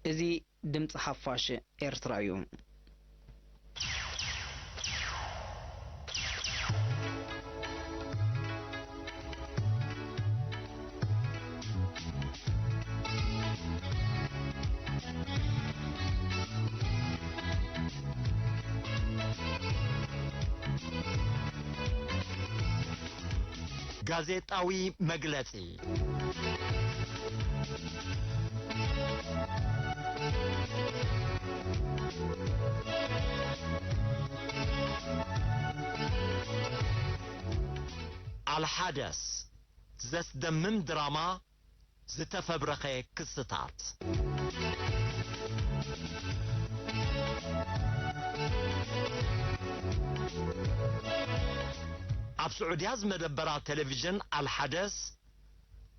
እዚ ድምፂ ሓፋሽ ኤርትራ እዩ። ጋዜጣዊ መግለጺ። ኣልሓደስ፣ ዘስደምም ድራማ፣ ዝተፈብረኸ ክስታት። ኣብ ስዑድያ ዝመደበራ ቴሌቪዥን ኣልሓደስ፣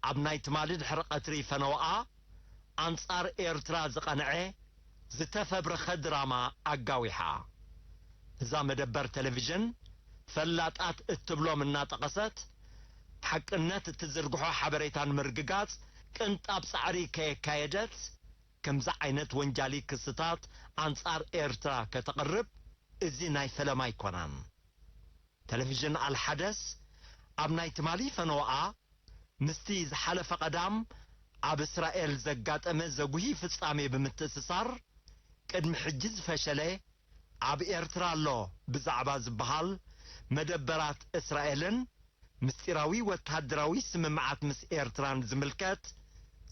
ኣብ ናይ ትማሊ ድሕሪ ቀትሪ ፈነወኣ ኣንጻር ኤርትራ ዝቐንዐ ዝተፈብረኸ ድራማ ኣጋዊሓ። እዛ መደበር ቴሌቪዥን ፈላጣት እትብሎም እናጠቐሰት፣ ሓቅነት እትዝርግሖ ሓበሬታ ንምርግጋጽ ቅንጣብ ጻዕሪ ከየካየደት፣ ከምዚ ዓይነት ወንጃሊ ክስታት ኣንጻር ኤርትራ ከተቕርብ እዚ ናይ ፈለማ ኣይኮነን። ቴሌቪዥን ኣልሓደስ ኣብ ናይ ትማሊ ፈነወኣ፣ ምስቲ ዝሓለፈ ቀዳም ኣብ እስራኤል ዘጋጠመ ዘጉሂ ፍጻሜ ብምትእስሳር፣ ቅድሚ ሕጂ ዝፈሸለ ኣብ ኤርትራ ኣሎ ብዛዕባ ዝበሃል መደበራት እስራኤልን ምስጢራዊ ወተሃደራዊ ስምምዓት ምስ ኤርትራን ዝምልከት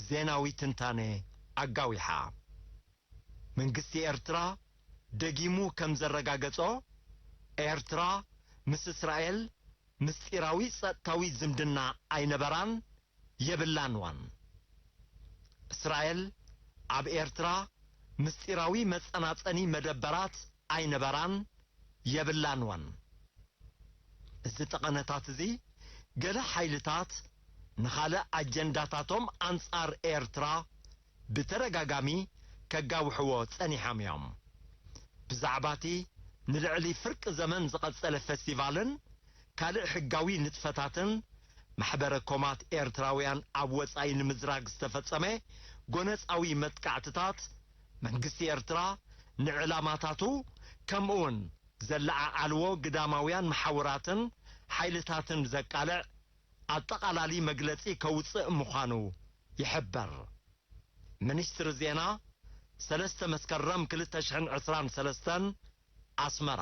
ዜናዊ ትንታነ ኣጋዊሓ። መንግስቲ ኤርትራ ደጊሙ ከም ዘረጋገጾ፣ ኤርትራ ምስ እስራኤል ምስጢራዊ ጸጥታዊ ዝምድና ኣይነበራን የብላን ዋን። እስራኤል ኣብ ኤርትራ ምስጢራዊ መጸናጸኒ መደበራት ኣይነበራን የብላን ዋን። እዚ ጠቐነታት እዚ ገለ ሓይልታት ንኻልእ ኣጀንዳታቶም ኣንጻር ኤርትራ ብተደጋጋሚ ከጋውሕዎ ጸኒሖም እዮም። ብዛዕባ እቲ ንልዕሊ ፍርቂ ዘመን ዝቐጸለ ፈስቲቫልን ካልእ ሕጋዊ ንጥፈታትን ማሕበረ ኮማት ኤርትራውያን ኣብ ወጻኢ ንምዝራግ ዝተፈጸመ ጎነጻዊ መጥቃዕትታት መንግስቲ ኤርትራ ንዕላማታቱ ከምኡውን ዘለዓዓልዎ ግዳማውያን መሓውራትን ሓይልታትን ዘቃልዕ ኣጠቓላሊ መግለጺ ከውጽእ ምዃኑ ይሕበር። ሚኒስትሪ ዜና፣ ሰለስተ መስከረም ክልተ ሽሕን ዕስራን ሰለስተን፣ ኣስመራ።